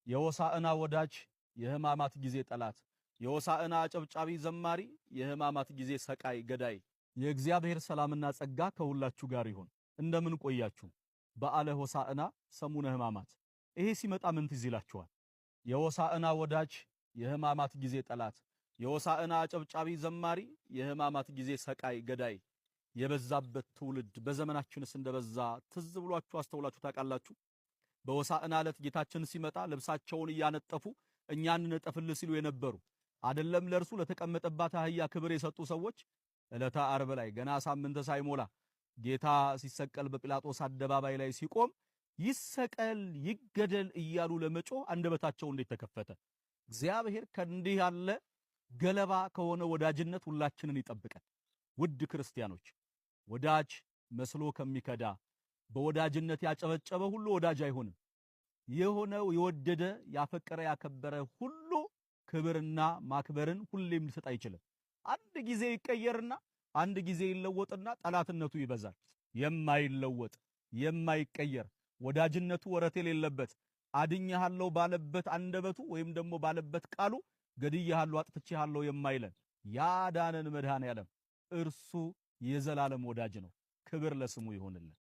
የሆሳዕና ወዳጅ የሕማማት ጊዜ ጠላት፣ የሆሳዕና አጨብጫቢ ዘማሪ የሕማማት ጊዜ ሰቃይ ገዳይ። የእግዚአብሔር ሰላምና ጸጋ ከሁላችሁ ጋር ይሁን። እንደምን ቆያችሁ? በዓለ ሆሳዕና፣ ሰሙነ ሕማማት። ይሄ ሲመጣ ምን ትዝ ይላችኋል? የሆሳዕና ወዳጅ የሕማማት ጊዜ ጠላት፣ የሆሳዕና አጨብጫቢ ዘማሪ የሕማማት ጊዜ ሰቃይ ገዳይ የበዛበት ትውልድ በዘመናችንስ እንደበዛ ትዝ ብሏችሁ አስተውላችሁ ታውቃላችሁ? በሆሳዕና ዕለት ጌታችን ሲመጣ ልብሳቸውን እያነጠፉ እኛን እንጠፍልህ ሲሉ የነበሩ፣ አይደለም ለእርሱ ለተቀመጠባት አህያ ክብር የሰጡ ሰዎች፣ ዕለተ ዓርብ ላይ ገና ሳምንት ሳይሞላ ጌታ ሲሰቀል በጲላጦስ አደባባይ ላይ ሲቆም ይሰቀል ይገደል እያሉ ለመጮህ አንደበታቸው እንዴት ተከፈተ? እግዚአብሔር ከእንዲህ ያለ ገለባ ከሆነ ወዳጅነት ሁላችንን ይጠብቀን። ውድ ክርስቲያኖች፣ ወዳጅ መስሎ ከሚከዳ፣ በወዳጅነት ያጨበጨበ ሁሉ ወዳጅ አይሆንም። የሆነው የወደደ፣ ያፈቀረ፣ ያከበረ ሁሉ ክብርና ማክበርን ሁሌም ሊሰጥ አይችልም። አንድ ጊዜ ይቀየርና አንድ ጊዜ ይለወጥና ጠላትነቱ ይበዛል። የማይለወጥ፣ የማይቀየር፣ ወዳጅነቱ ወረት የሌለበት፣ አድኜሃለሁ ባለበት አንደበቱ ወይም ደግሞ ባለበት ቃሉ ገድዬሃለሁ፣ አጥፍቼሃለሁ የማይለን ያዳነን መድኃኔዓለም እርሱ የዘላለም ወዳጅ ነው። ክብር ለስሙ ይሁንልን።